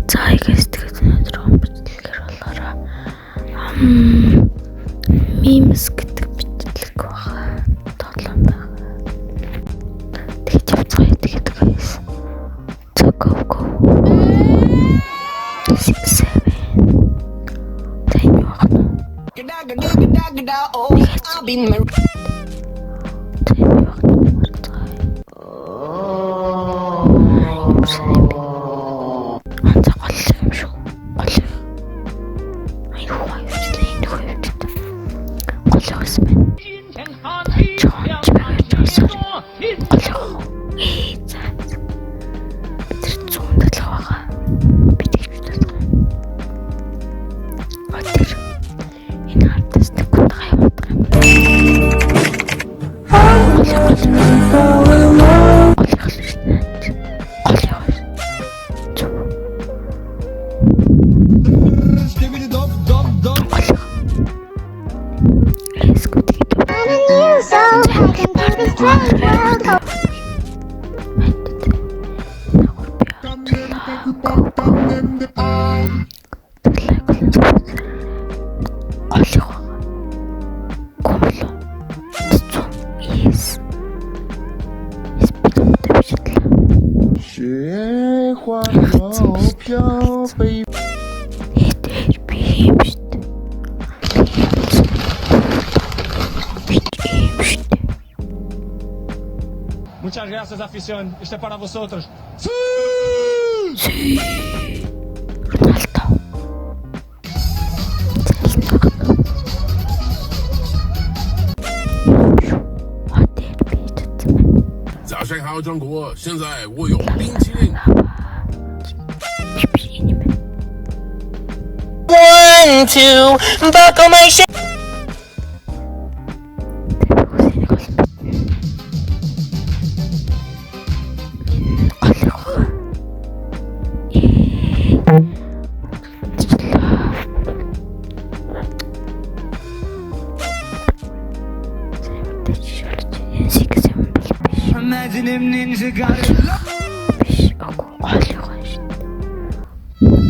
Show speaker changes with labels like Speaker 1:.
Speaker 1: За guys, тэгээд өнөөдөр бичлэгээр болохоор memes гэдэг бичлэг байгаа. Тоглоом байгаа. Тэгээд явцгаая, тэгээд guys. За, go go. 6 7. За, энэ юу ах вэ?
Speaker 2: I'll be married.
Speaker 1: За, энэ юу ах вэ? Харцгаая. Ямар сайн юм бэ? Анзаа голлох юм шүү. Голлох. Ай хүү авчлаа, энэ хүү авчлаа. Голлох гэсэн байна. Жон ч байж байгаа, sorry. Голлох. Ээ, за. Тэр зүүн талх байгаа. Би тэгж бодсон. О, тэр энэ ардаас нэг гутгаа яваад байгаа юм. Голлох, голлох. Голлох л шүү дээ. Голлох. Зүг. Голлох. Let's go тэгээд.
Speaker 3: I'm so I can be the strange world.
Speaker 1: Go go. Like болон subscribe. Голлох. Гомло. Зүг. Yes. Yes, би томтой биш л.
Speaker 4: 雪花飘飞。
Speaker 1: Тэр би юм шүү дээ. Би юм шүү дээ.
Speaker 5: Muchas gracias, afición. Este es para vosotros.
Speaker 1: Роналдо. Зайлтгаа. Шүү. А, тэр би чадсан байна.
Speaker 6: 早上好，中国！现在我有冰淇淋。
Speaker 1: Би биш, энэ юм байна.
Speaker 2: One, two, buckle my shoe.
Speaker 1: Тэр би хүсэнийг бол мэднэ. Энэ голох. Ээ. Члаа. За, ямар ч шалж. Энэ 6 7 бол биш.
Speaker 5: Imagine him ninja got it.
Speaker 1: Биш. Үгүй, голох байна шүү дээ.